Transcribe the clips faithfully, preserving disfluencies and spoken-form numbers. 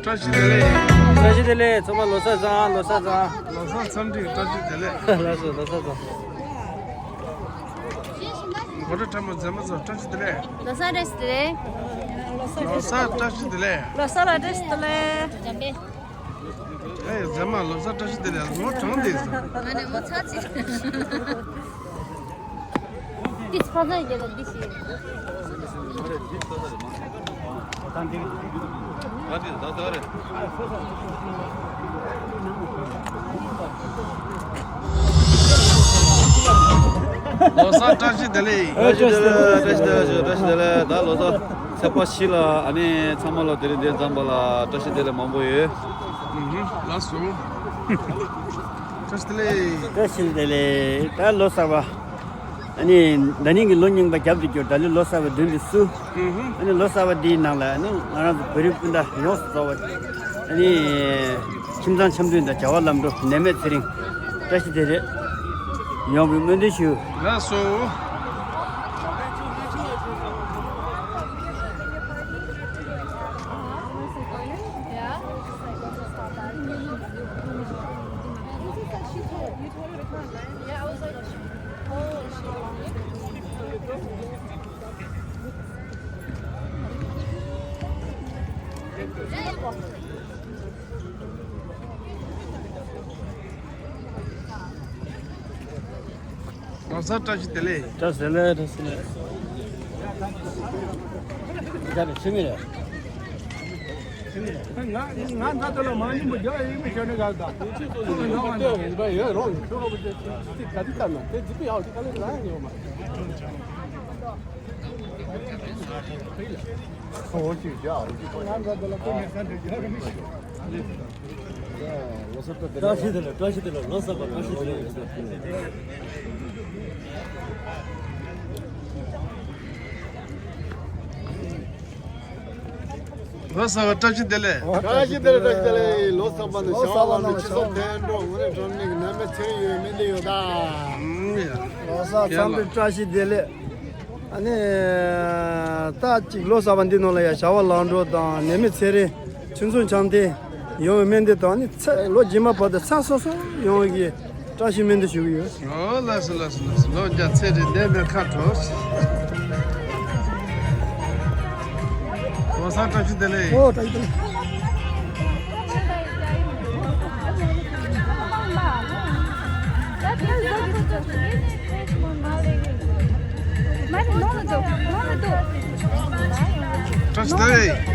བཀྲ་ཤིས་བདེ་ལེགས། བཀྲ་ཤིས་བདེ་ལེགས། ཚང་མ་ལོ་གསར་བཟང་། ལོ་གསར་བཟང་། ལོ་གསར་འཚམས་འདྲི། བཀྲ་ཤིས་བདེ་ལེགས། ལགས་སོ། ལོ་གསར་བཟང་། མགོ་ཁྲ་ཁྲ་མོ་མཛེས་མ་ཚོ་བཀྲ་ཤིས་བདེ་ལེགས། ལོ་གསར་བཀྲ་ཤིས་བདེ་ལེགས། ལོ་གསར་བཀྲ་ཤིས་བདེ་ལེགས། ལོ་གསར་ལ་བཀྲ་ཤིས་བདེ་ལེགས། ཨེ་མཛེས་མ་ལོ་གསར་བཀྲ་ཤིས་བདེ་ལེགས། ངོ་གྲངས་དེ་ཟེར། ང་ནི་ངོ་ཚ་ཅིག་ཏིས་ཕ་ཚ་ཡི་གེ་ལ་འདི་ཞིག་ལོ་གསར་བཀྲ་ཤིས་བདེ་ལེགས། བཀྲ་ཤིས་བདེ་ལེགས། བཀྲ་ཤིས་བདེ་ལེགས། བཀྲ་ཤིས་བདེ་ལེགས། ད་ལོ་གསར་ཚེས་པ་བཞི་ལ་ཨ་ནི་ཚང་མ་ལ་དེ་རིང་འདིར་འཛོམས་པ་ལ་བཀྲ་ཤིས་བདེ་ལེགས་མང་པོ་ཡོད། ཨུ་ཧུ། ལགས་སོ། བཀྲ་ཤིས་བདེ་ལེགས། བཀྲ་ཤིས་བདེ་ལེགས། ད་ལོ་གསར་པ། ཨ་ནི་ད་ནིང་གི་ལོ་རྙིང་པ་རྒྱབ་ཏུ་བསྐྱུར། ད་ལོ་ལོ་གསར་པ་མདུན་དུ་བསུ། ཨུ་ཧུ། ཨ་ནི་ལོ་གསར་པ་འདིའི་ནང་ལ་ཨ་ནི་ང་རང་ཚོ་བོད་རིགས་སྤུན་ཟླ་ཡོངས་སུ་རྫོགས་པ། ཨ་ནི་ཁྱིམ་ཚང་འཆམ་མཐུན་དང་བྱ་བ་ལམ་འགྲོ། ནད་མེད་ཚེ་རིང་། བཀྲ་ཤིས་བདེ་ལེགས་ཡོང་བའི་སྨོན་འདུན་ཞུ། ལགས་སོ། ལོ་གསར་བཀྲ་ཤིས་བདེ་ལེགས། བཀྲ་ཤིས་བདེ་ལེགས། བཀྲ་ཤིས་བདེ་ལེགས། འདི་ག་ནས་ཕྱི་མི་རེད། ང་ང་ད་ལྟ་ལ་མ་ཉིན་མོ་རྒྱག་ཡིན་མི་ཤོད་ནི་ག་ད། ཁྱོད་ཀྱི་ཚོ་ཡིན་པ་ཡོད་རོགས་ཁྱོད་རོགས་པ་ཅིག་ག་དུས་ལྟར་ན་དེ་འཇིགས་པ་ཡག་ཅིག་ག་ལེར་ལ་ཡང་ཡོད་མ། ཁོ་ཅིག་རྒྱག་རོགས་ཅིག་ང་ད་ལྟ་ལ་ཁོ་ཉལ་ས་འདྲ་རྒྱག་རེ་མི་ཤོད། བཀྲ་ཤིས་བདེ་ལེགས། བཀྲ་ཤིས་བདེ་ལེགས། ལོ་གསར་པ་བཀྲ་ཤིས་བདེ་ལེགས། ལོ་གསར་པ་བཀྲ་ཤིས་བདེ་ལེགས། བཀྲ་ཤིས་བདེ་ལེགས། བཀྲ་ཤིས་བདེ་ལེགས། ལོ་གསར་པ་ནང་བྱ་བ་ལམ་འགྲོ། སྤྱི་ཚོགས་མཐུན་སྒྲིལ། ངོ་རེ་འགྲོ་ནས་ནད་མེད་ཚེ་རིང་ཡོང་བའི་སྨོན་འདུན་ཡོད་ད། ལོ་གསར་འཚམས་འདྲི། བཀྲ་ཤིས་བདེ་ལེགས། ཨ་ནི་ད་ཅིག་ལོ་གསར་པ་འདི་ནང་ལ་ཡང་བྱ་བ་ལམ་འགྲོ་དང་ནད་མེད་ཚེ་རིང་ཕུན་སུམ་ཚོགས་ཏེ་ཡོང་བའི་སྨོན་འདུན་དང་། ཨ་ནི་ཚེ་ལོ་རྗེས་མ་བར་དུ་ཚེ་སོ་སོ་ཡོང་བའི་བཀྲ་ཤིས་སྨོན་འདུན་ཞུ་གི་ཡོད། ཨོ་ལགས་སོ་ལགས་སོ་ལགས་སོ། ལོ་བརྒྱ་ཚེ་རིང་ནད་མེད་ཁ་དྲོ། ལོ་གསར་བཀྲ་ཤིས་བདེ་ལེགས། ཨོ་བཀྲ་ཤིས་བདེ་ལེགས། བཀྲ་ཤིས་བདེ་ལེགས།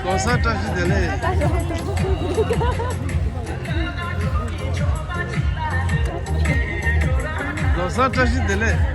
ལོ་གསར་བཀྲ་ཤིས་བདེ་ལེགས། ལོ་གསར་བཀྲ་ཤིས་བདེ་ལེགས།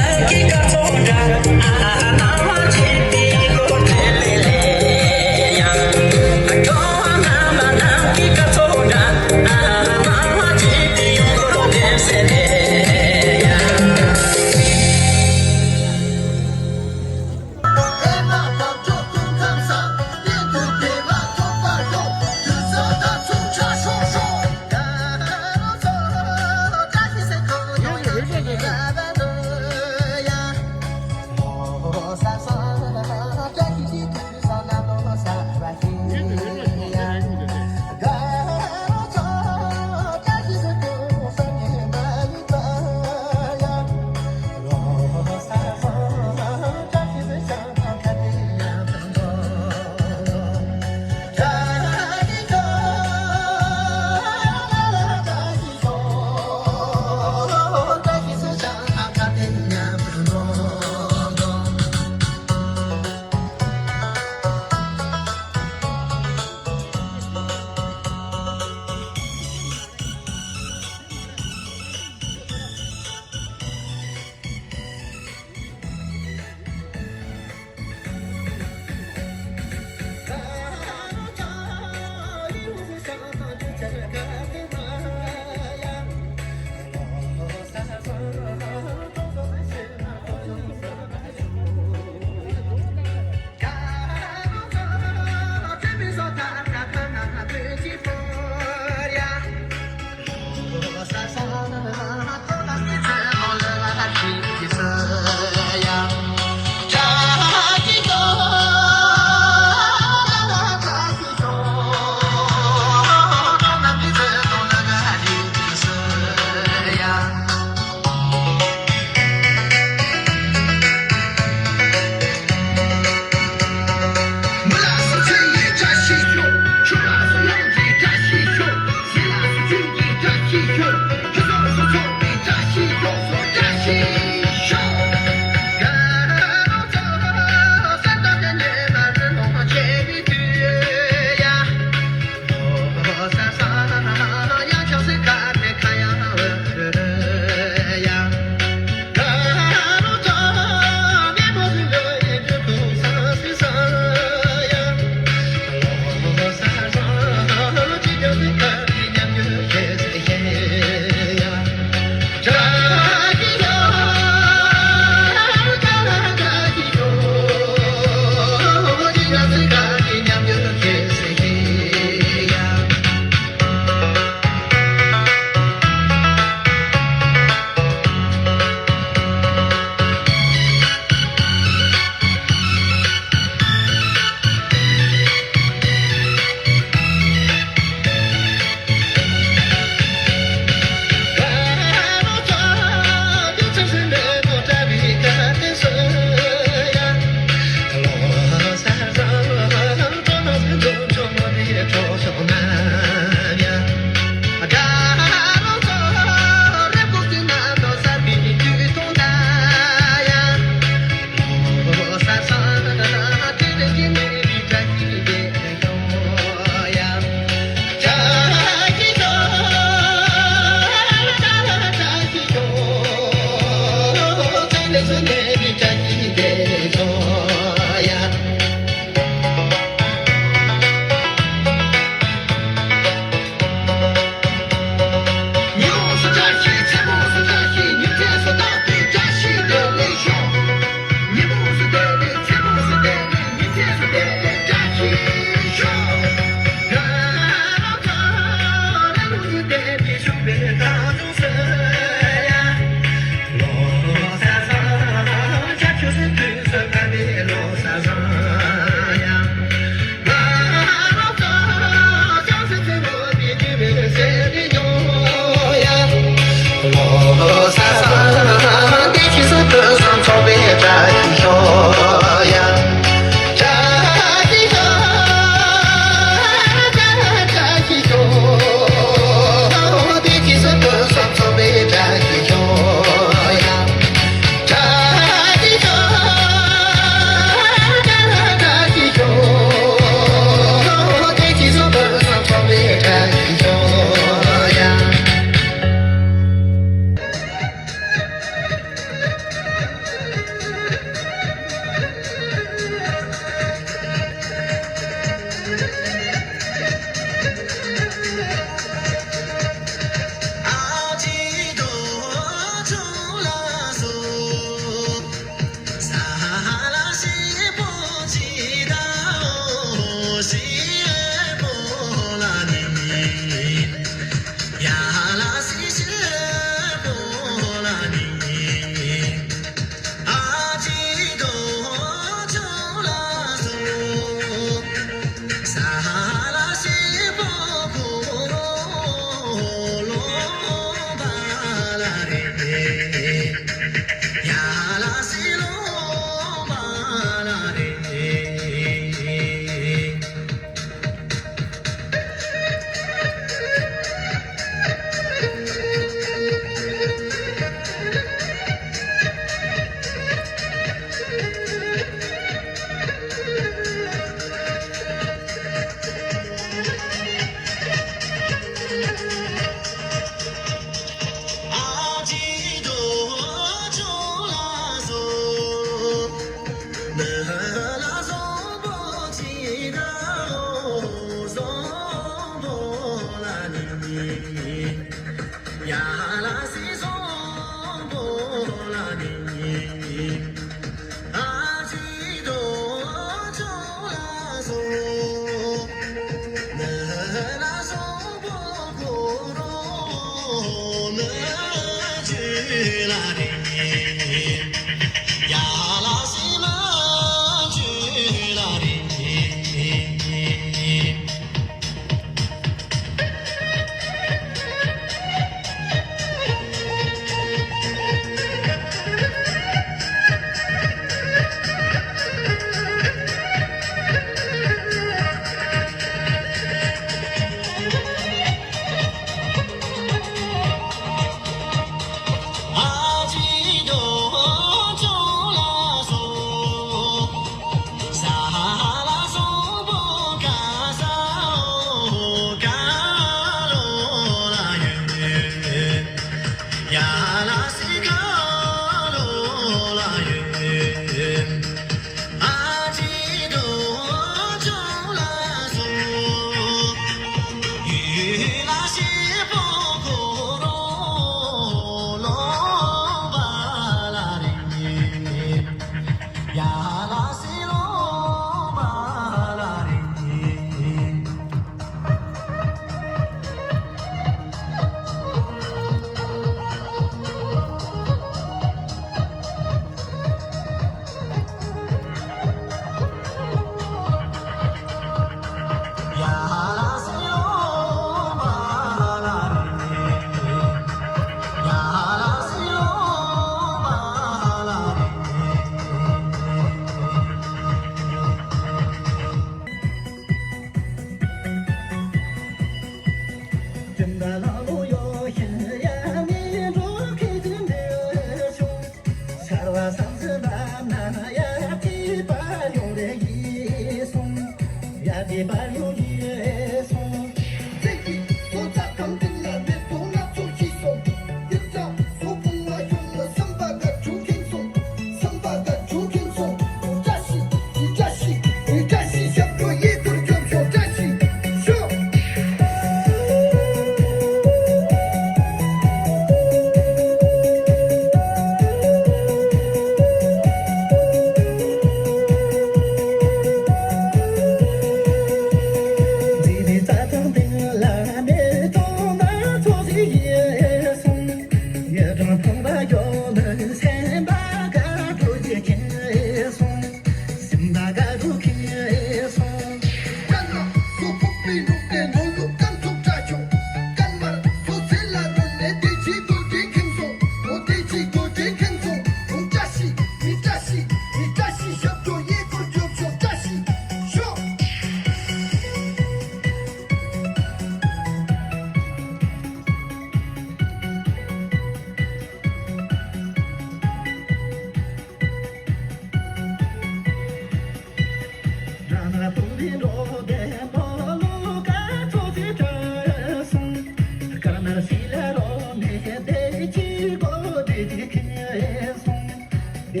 ལ་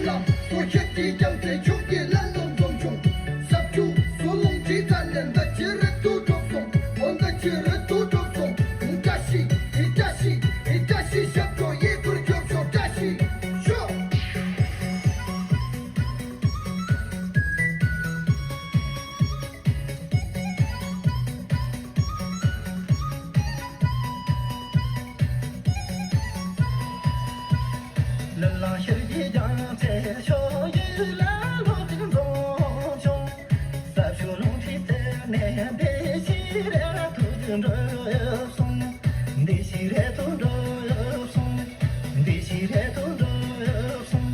ལ་སོ་ཁྱེད་ཀྱི་རྒྱང་ཚད་ཆུང་གི་ལ་ལོ་འཛོམས་བྱུང་། ས་བཅུ་སོ་ལོང་ཅི་ཙམ་ནས་མདའ་ཆེ་རེད་དུ་གྲོགས་སོང་། འོ་མདའ་ཆེ་རེད་དུ་གྲོགས་སོང་། བཀྲ་ཤིས་ཨི་བཀྲ་ཤིས་ཨི་བཀྲ་ཤིས་ཞབས་བྲོ་ཡི་གུར་ཤོག་ཤོག་བཀྲ་ཤིས་ཤོག་ལ་ལ་ཤར་གྱི་རྒྱང་ཚད་ཤོག་ཡུལ་ལ་ལོ་དྲུག་འཛོམས་བྱུང་། ས་ཕྱོགས་ལུང་ཁྲིད་དེ་ནས་བདེ་སྐྱིད་རེ་ཐུག་ཏུ་འགྲོ་སོང་། བདེ་སྐྱིད་རེ་ཐུག་འགྲོ་སོང་། བདེ་སྐྱིད་རེ་ཐུག་འགྲོ་སོང་།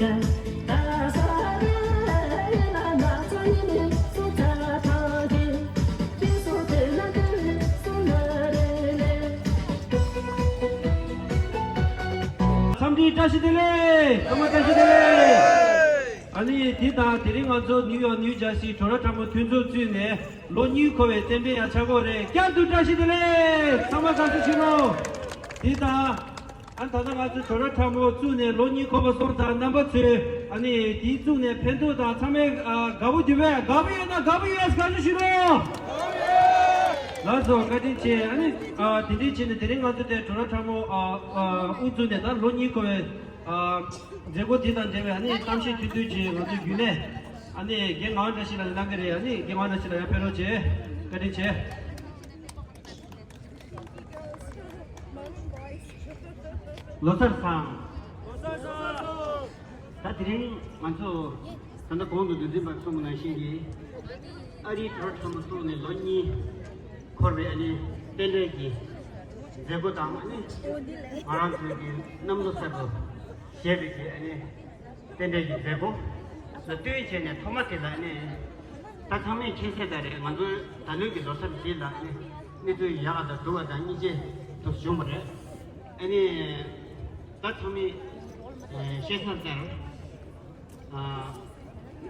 འཚམས་འདྲི་བཀྲ་ཤིས་བདེ་ལེགས། ཚང་མ་བཀྲ་ཤིས་བདེ་ལེགས། ཨ་ནི་དེ་དང་དེ་རིང་ང་ཚོ་ནིའུ་ཡོག་ནིའུ་ཇར་སི་བྲོ་ར་ཁྲ་མོ་མཐུན་ཚོགས་བཙུགས་ནས་ལོ་གཉིས་འཁོར་བའི་རྟེན་འབྲེལ་ཡང་ཆགས་ཀྱི་ཡོད་རེད། བསྐྱར་དུ་བཀྲ་ཤིས་བདེ་ལེགས། ཚང་མ་དགའ་བསུ་ཞུ་རོགས། དེ་དང་། ཨ་ད་ལྟ་ང་ཚོ་བྲོ་ར་ཁྲ་མོ་བཙུགས་ནས་ལོ་གཉིས་འཁོར་བ་སོང་ཙང་རྣམ་པ་ཚོས་ཨ་ནི་དེ་བཙུགས་ནས་ཕན་ཐོགས་དང་ཚང་མས་ཨ་དགའ་པོ་འདུག་པས། དགའ་པོ་ཡོད་ན་དགའ་པོ་ཡོད་ཟེར་བཀའ་འདྲི་ཞུ་རོགས། ལགས་སོ། བཀའ་དྲིན་ཆེ། ཨ་ནི་ཨ་དེ་འདྲའི་བྱས་ནས་དེ་རིང་ང་ཚོ་དེ་བྲོ་ར་ཁྲ་མོ་ཨ་ཨ་དབུ་བཙུགས་ནས་ད་ལོ་གཉིས་འཁོར་བའི་ཨ་མཛད་སྒོ་དེ་དང་འབྲེལ་བའི་ཨ་ནི་གཏམ་བཤད་ཐུང་ཐུང་ཅིག་ང་ཚོ་བརྒྱུད་ནས་ཨ་ནི་རྒན་ངག་དབང་བཀྲ་ཤིས་ལགས་ལ་གནང་གི་རེད། ཨ་ནི་རྒན་ངག་དབང་བཀྲ་ཤིས་ལགས་ཡར་ཕེབས་རོགས་བྱེད། བཀའ་དྲིན་ཆེ། ལོ་གསར་བཟང་། ད་དེ་རིང་ང་ཚོ་ད་ལྟ་གོང་དུ་འདུ་འཛིན་པ་གསུངས་པ་ནང་བཞིན་གྱི་ཨ་རིའི་བྲོ་ར་ཁྲ་མོ་བཙུགས་ནས་ལོ་གཉིས་འཁོར་བའི་ཨ་ནི་རྟེན་འབྲེལ་གྱི་མཛད་སྒོ་དང་ཨ་ནི་ང་རང་ཚོའི་གི་གནམ་ལོ་གསར་དུ་བཞད་པའི་གི་ཨ་ནི་རྟེན་འབྲེལ་གྱི་མཛད་སྒོ་ལ་བསྟུན་བྱས་ནས་ཐོག་མ་དེ་ལ་ནི་ད་ཚང་མས་མཁྱེན་གསལ་ལྟར་རེད། ང་ཚོའི་ད་ལོའི་གི་ལོ་གསར་འདི་ལ་ནི་གནས་ཚུལ་ཡག་དང་སྡུག་པ་དང་སྙིང་རྗེ་དུ་བྱུང་བ་རེད། ཨ་ནི་ད་ཚང་མས་ཤེས་གསལ་ལྟར་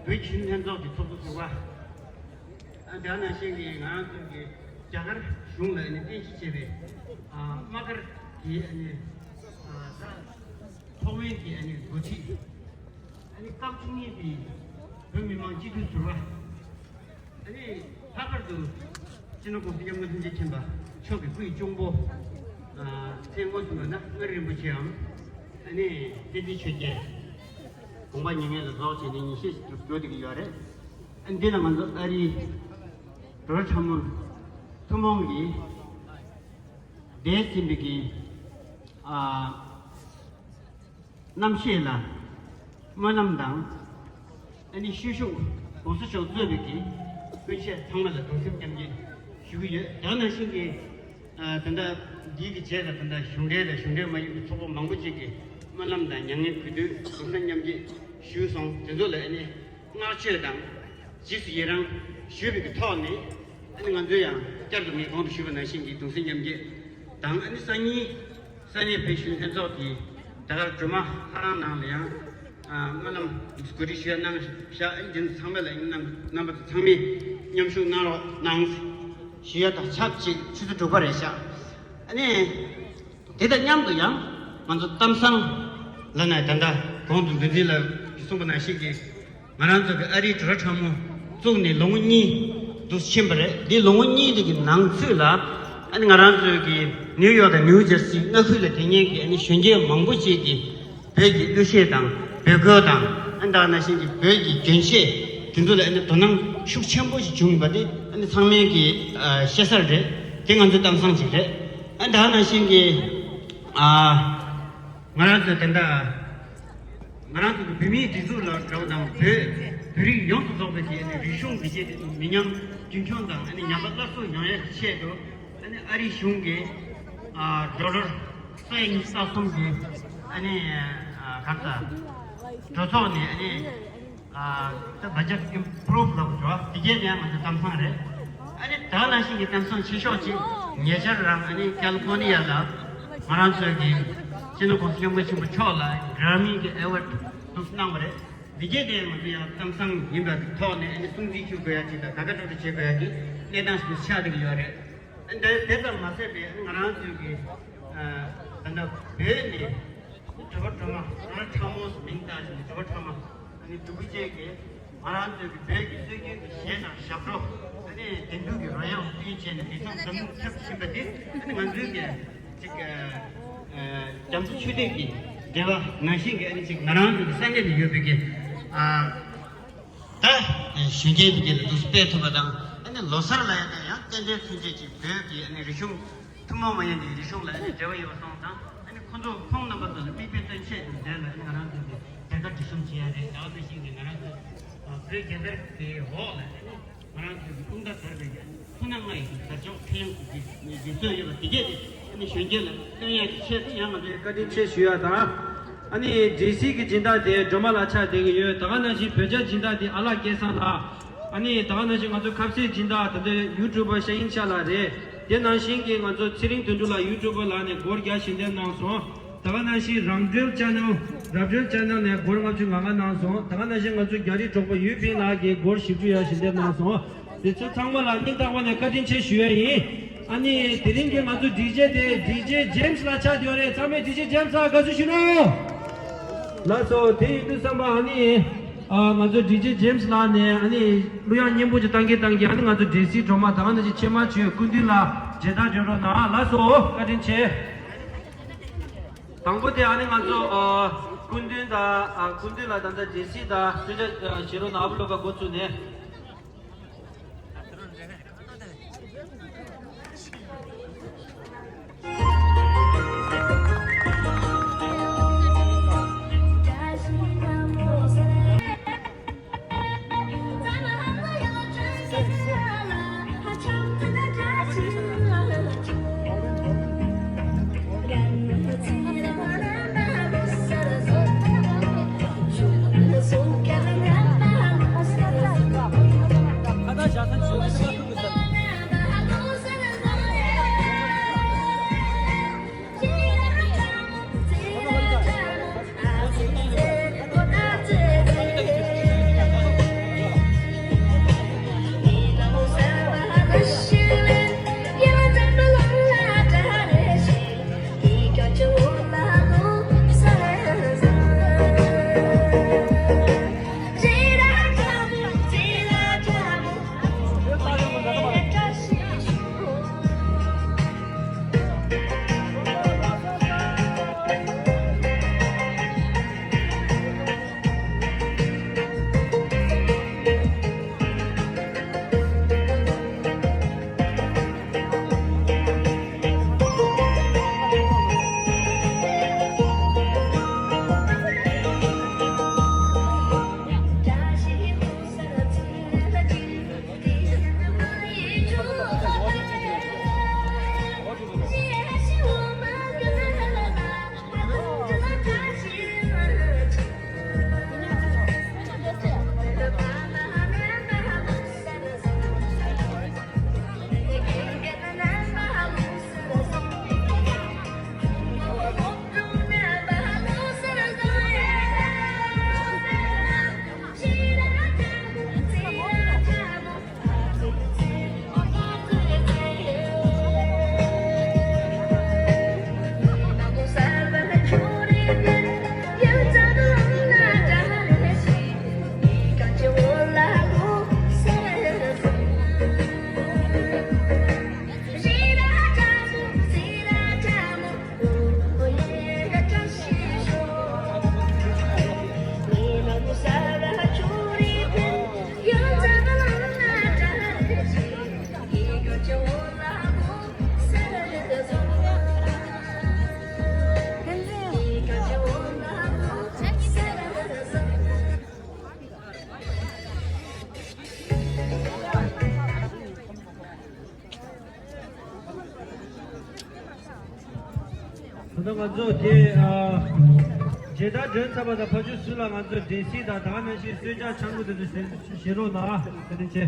བོད་ཁྱིམ་ལྷན་ཚོགས་ཀྱི་ཚོགས་གཙོ་ཟུར་པ། ཨ་དེ་ནང་བཞིན་གྱི་ང་རང་ཚོའི་གི་རྒྱ་གར་གཞུང་ལ་ནི་རྟེན་གཞི་བྱས་པའི་དམག་སྒར་གྱི་ཨ་ནི་ད། ཐོག་མའི་གི་ཨ་ནི་འགོ་ཁྲིད། ཨ་ནི་སྐབས་བཅུ་གཉིས་པའི་བོད་མི་མང་སྤྱི་འཐུས་ཟུར་པ། ཨ་ནི་ལྷག་པར་དུ་སྤྱི་ནོར་༸གོང་ས་༸སྐྱབས་མགོན་ཐུགས་རྗེ་ཆེན་པོ་མཆོག་གི་སྐུའི་གཅུང་པོ། ཨ་མཚན་དངོས་སུ་འབོད་ན་མངའ་རིས་རིན་པོ་ཆེའམ། ཨ་ནི་བསྟན་འཛིན་ཆོས་རྒྱལ། དགོངས་པ་མྱ་ངན་ལས་རྫོགས་བྱས་ནས་ཉིན་ཤས་ཤིག་འགྲོ་བསྡད་ཀྱི་ཡོད་རེད། ཨ་ནི་འདི་ལ་ང་ཚོ་ཨ་རིའི་བྲོ་ར་ཁྲ་མོ་ཐུན་མོང་གིས་འདས་ཟིན་པའི་གི་ཨ། རྣམ་ཤེས་ལ་སྨོན་ལམ་དང་། ཨ་ནི་ཤུལ་བཞུགས་༸གོང་ས་མཆོག་གཙོས་པའི་གི་སྤུན་མཆེད་ཚང་མ་ལ་གདུང་སེམས་མཉམ་སྐྱེད་ཞུ་གི་ཡོད། དེ་ནང་བཞིན་གྱི་ཨ་ད་ལྟ་འདིའི་གི་རྗེས་ལ་ད་ལྟ་གཞུང་འབྲེལ་དང་གཞུང་འབྲེལ་མ་ཡིན་པའི་ཚོགས་པ་མང་པོ་ཅིག་གིས་སྨོན་ལམ་དང་མྱ་ངན་གུས་འདུད་གདུང་སེམས་མཉམ་སྐྱེད་ཞུས་སོང་། དེ་ཚོ་ལ་ཨ་ནི་བསྔགས་བརྗོད་དང་རྗེས་སུ་ཡི་རང་ཞུས་པའི་གི་ཐོག་ནས། ཨ་ནི་ང་ཚོས་ཡང་བསྐྱར་དུ་ངས་གོང་དུ་ཞུས་པ་ནང་བཞིན་གྱི་གདུང་སེམས་མཉམ་སྐྱེད་དང་། ཨ་ནི་སང་ཉིན་ས་གནས་བོད་གཞོན་ལྷན་ཚོགས་ཀྱི་རྒྱ་གར་སྒྲོལ་མ་ལྷ་ཁང་ནང་ལ་ཡང་ཨ་སྨོན་ལམ་གོ་སྒྲིག་ཞུ་ཡ་གནང་བཞག་ཨ་ནི་འདི་ཚང་མ་ལ་ཨ་ནི་རྣམ་རྣམ་པ་ཚོ་ཚང་མས་མཉམ་ཞུགས་གནང་རོགས་གནང་ཞུ་ཡ་དང་ཆབས་ཅིག་ཆུ་ཚོད་དྲུག་པ་རེད་ཤག་ཨ་ནི། དེ་དང་མཉམ་དུ་ཡང་ང་ཚོ་གཏམ་བཟང་ལབ་ན་ད་ལྟ་གོང་དུ་འདུ་འཛི་ལགས་ཀྱིས་གསུངས་པ་ནང་བཞིན་གྱི་ང་རང་ཚོ་གི་ཨ་རིའི་བྲོ་ར་ཁྲ་མོ་བཙུགས་ནས་ལོ་ངོ་གཉིས་དུ་ཕྱིན་པ་རེད། འདི་ལོ་ངོ་གཉིས་དེ་གི་ནང་ཚུད་ལ་ཨ་ནི་ང་རང་ཚོ་གི་ནིའུ་ཡོག་དང་ནིའུ་ཇར་སི་མངའ་ཁུལ་ལ་དེ་སྔོན་གྱི་ཨ་ནི་གཞོན་སྐྱེས་མང་པོ་ཅིག་གིས་བོད་ཀྱི་གླུ་གཞས་དང་བོད་གོས་དང་ཨ་ནི་ད་ག་ནང་བཞིན་གྱི་བོད་ཀྱི་གྱོན་ཆས་དེ་ཚོ་ལ་ཨ་ནི་དོ་སྣང་ཤུགས་ཆེན་པོ་ཞིག་བྱུང་ཡོད་པ་དེ་ཨ་ནི་ཚང་མས་ཀྱི་ཨ་ཤེས་གསལ་རེད། དེ་ང་ཚོའི་གཏམ་བཟང་ཅིག་རེད། ཨ་ནི་ད་ག་ནང་བཞིན་གྱི་ཨ། ང་རང་ཚོ་དེ་འདྲ་ང་རང་ཚོ་གི་བོད་མིའི་སྒྲིག་འཛུགས་ལ་འདྲ་བ་དང་བོད་བོད་རིགས་ཡོངས་སུ་རྫོགས་པའི་གི་ཨ་ནི་རིག་གཞུང་འདི་བཅས་མི་ཉམས་རྒྱུན་འཁྱོངས་དང་ཨ་ནི་ཉམས་པ་སླར་གསོ་ཡོང་ཡག་གི་ཆེད་དུ་ཨ་ནི་ཨ་རིའི་གཞུང་གིས་ཨ་ཌོ་ལར་སོ་གཉིས་སོ་གསུམ་གྱི་ཨ་ནི་ཨ་ག་རེ་ཟ་གྲོས་ཚོགས་ནས་ཨ་ནི། ཨ་ད་བ་ཇེཊ་ཨིམ་པུ་རུབ་ལབ་འགྲོ་བ་དེ་གས་ནས་ང་ཚོ་གཏམ་བཟང་རེད། ཨ་ནི་ད་ནང་བཞིན་གྱི་གཏམ་བཟང་ཆེ་ཤོས་ཅིག་ཉེ་ཆར་རང་ཨ་ནི་ཀལ་ལི་ཕོར་ནི་ཡ་ལ་ང་རང་ཚོའི་གི་སྤྱི་ནོར་༸གོང་ས་༸སྐྱབས་མགོན་ཆེན་པོ་མཆོག་ལ་གྷ་ར་མི་གི་ཨེ་ཝརཌ་འདུག་གནང་བ་རེད། དེ་གས་ནས་ང་ཚོ་ཡང་གཏམ་བཟང་ཡིན་པ་གི་ཐོག་ནས་ཨ་ནི་སྲུང་བརྩི་ཞུ་དགོས་ཡ་ཅིག་དང་དགའ་དགའ་སྤྲོ་སྤྲོ་བྱེད་དགོས་ཡ་གི་གནས་སྟངས་ཤིག་ཏུ་ཆགས་བསྡད་ཀྱི་ཡོད་རེད། ཨ་ནི་དེ་ཙམ་མ་ཟད་པའི་ཨ་ནི་ང་རང་ཚོའི་གི་ཨ་ད་ལྟ་བོད་ནས། བྲོ་བ་བྲོ་མ་ང་རང་ཁྲ་མོ་མིང་བཏགས་ཤིང་བྲོ་བ་བྲོ་མ་ཨ་ནི་འབྲུག་པ་བཅས་ཀྱིས་ང་རང་ཚོའི་གི་བོད་ཀྱི་སྲོལ་རྒྱུན་གྱི་གཞས་དང་ཞབས་བྲོ་ཨ་ནི་དེང་དུས་ཀྱི་རོལ་དབྱངས་བསྟུན་བྱས་ནས་དུས་མཚམས་འཛམ་གླིང་ཁྱབ་བཞིན་པ་འདི་ཨ་ནི་ང་ཚོའི་གི་ཅིག་ཨ་རྒྱ་མཚོ་ཆུ་ཐིགས་ཀྱི་འགྲེལ་པ་ནང་བཞིན་གྱི་ཨ་ནི་ཅིག་ང་རང་ཚོའི་གི་ས་གནས་ནས་ཡོད་པའི་གི་ཨ། ད་གཞོན་སྐྱེས་དེ་གས་ལ་འདུག་སྤེལ་ཐུབ་པ་དང་ཨ་ནི་ལོ་གསར་ལ་ཡང་ད་ཡང་རྟེན་འབྲེལ་མཚོན་བྱེད་ཀྱི་བོད་ཀྱི་ཨ་ནི་རིག་གཞུང་ཐུན་མོང་མ་ཡིན་པའི་རིག་གཞུང་ལ་ཨ་ནི་འབྲེལ་བ་ཡོད་པ་སོང་ཙང་ཨ་ནི་ཁོང་ཚོ་ཁོང་རྣམ་པ་ཚོ་ལ་མིག་དཔེ་སྟོན་ཆེད་དུ་མཛད་ལ་ཨ་ནི་ང་རང་ཚོ་གི་མཛད་དཀའ་སྒྲིག་གཤོམ་བྱེད་ཡ་རེད། ད་ག་ནང་བཞིན་གྱི་ང་རང་ཚོ་བོད་རྒྱལ་དར་གྱི་འོག་ལ་ཨ་ནི་ང་རང་ཚོ་གི་དཔུང་རྟགས་དར་བའི་ཨ་ནི་ཁོ་ན་ལྔ་ཡི་གི་དར་ལྕོག་ཕྲེང་བ་གི་གི་སྲོལ་ཡོད་པ་དེ་གས་དེ་ཨ་ནི་གཞོན་སྐྱེས་ལ་སྟོན་ཡ་གི་ཆེད་དུ་ཡང་ང་ཚོས་བཀའ་དྲིན་ཆེ་ཞུ་ཡ་དང་། ཨ་ནི་འབྲས་སིལ་གྱི་སྦྱིན་བདག་དེ་སྒྲོལ་མ་ལགས་ཆགས་བསྡད་ཀྱི་ཡོད། ད་ག་ནང་བཞིན་བོད་ཇ་སྦྱིན་བདག་དེ་ཨ་ལགས་སྐལ་བཟང་ལགས། ཨ་ནི་ད་ག་ནང་བཞིན་ང་ཚོ་ཁ་ཟས་སྦྱིན་བདག་ད་ལྟ་ཡུ་ཊུབ་པ་ཤ་ཡིན་ཤ་ལགས་རེད། དེ་ནང་བཞིན་གྱི་ང་ཚོ་ཚེ་རིང་དོན་གྲུབ་ལགས་ཡུ་ཊུབ་པ་ལགས་ནས་སྒོར་བརྒྱ་ཞལ་འདེབས་གནང་སོང་། ད་ག་ནང་བཞིན་རང་གྲོལ་ཅེ་ནལ་རབ་གྲོལ་ཅེ་ནལ་ནས་སྒོར་ལྔ་བཅུ་ང་ལྔ་གནང་སོང་། ད་ག་ནང་བཞིན་ང་ཚོ་རྒྱ་རི་གྲོགས་པོ་ཡུས་ཕིང་ལགས་ཀྱིས་སྒོར་བཞི་བཅུ་ཡ་ཞལ་འདེབས་གནང་སོང་། དེ་ཚོ་ཚང་མ་ལ་སྙིང་ཐག་པ་ནས་བཀའ་དྲིན་ཆེ་ཞུ་ཡ་ཡིན། ཨ་ནི་དེ་རིང་གི་ང་ཚོ་ཌི་ཇེ་དེ་ཌི་ཇེ་ཇེམ་སི་ལགས་ཆགས་བསྡད་ཡོད་རེད། ཚང་མས་ཌི་ཇེ་ཇེམ་སི་ལགས་དགའ་བསུ་ཞུ་རོགས། ལགས་སོ། དེ་ཡིན་དུས་ཙམ་པ་ཨ་ནི་ཨ་ང་ཚོ་ཌི་ཇེ་ཇེམ་སི་ལགས་ནས་ཨ་ནི་གླུ་དབྱངས་སྙན་པོ་ཅིག་བཏང་གིན་བཏང་གིན་ཨ་ནི་ང་ཚོ་འབྲས་སིལ་སྒྲོལ་མ་ད་ག་ནང་བཞིན་ཆེད་མངགས་བྱས་སྐུ་མདུན་ལ་མཇལ་དར་སྒྲོན་རོགས་གནང་། ལགས་སོ། བཀའ་དྲིན་ཆེ། དང་པོ་དེ་ཨ་ནི་ང་ཚོ་ཨ་སྐུ་མདུན་དང་ཨ་སྐུ་མདུན་ལ་ད་ལྟ་འབྲས་སིལ་དང་གསོལ་ཇ་ཨ་བཞེས་རོགས་གནང་། ཨ་བུ་ལོ་ཀ་འགོ་བཙུགས་ནས། ད་ལྟ་ང་ཚོ་དེ་ཨ་མཇལ་དར་སྒྲོན་ཚར་བ་དང་ཕར་ཕྱོགས་ཚུར་ལ་ང་ཚོ་འབྲས་སིལ་དང་ད་ག་ནང་བཞིན་གསོལ་ཇ་ཆང་བུ་དེ་ཚོ་བཞེས་བཞེས་རོགས་གནང་། བཀའ་དྲིན་ཆེ།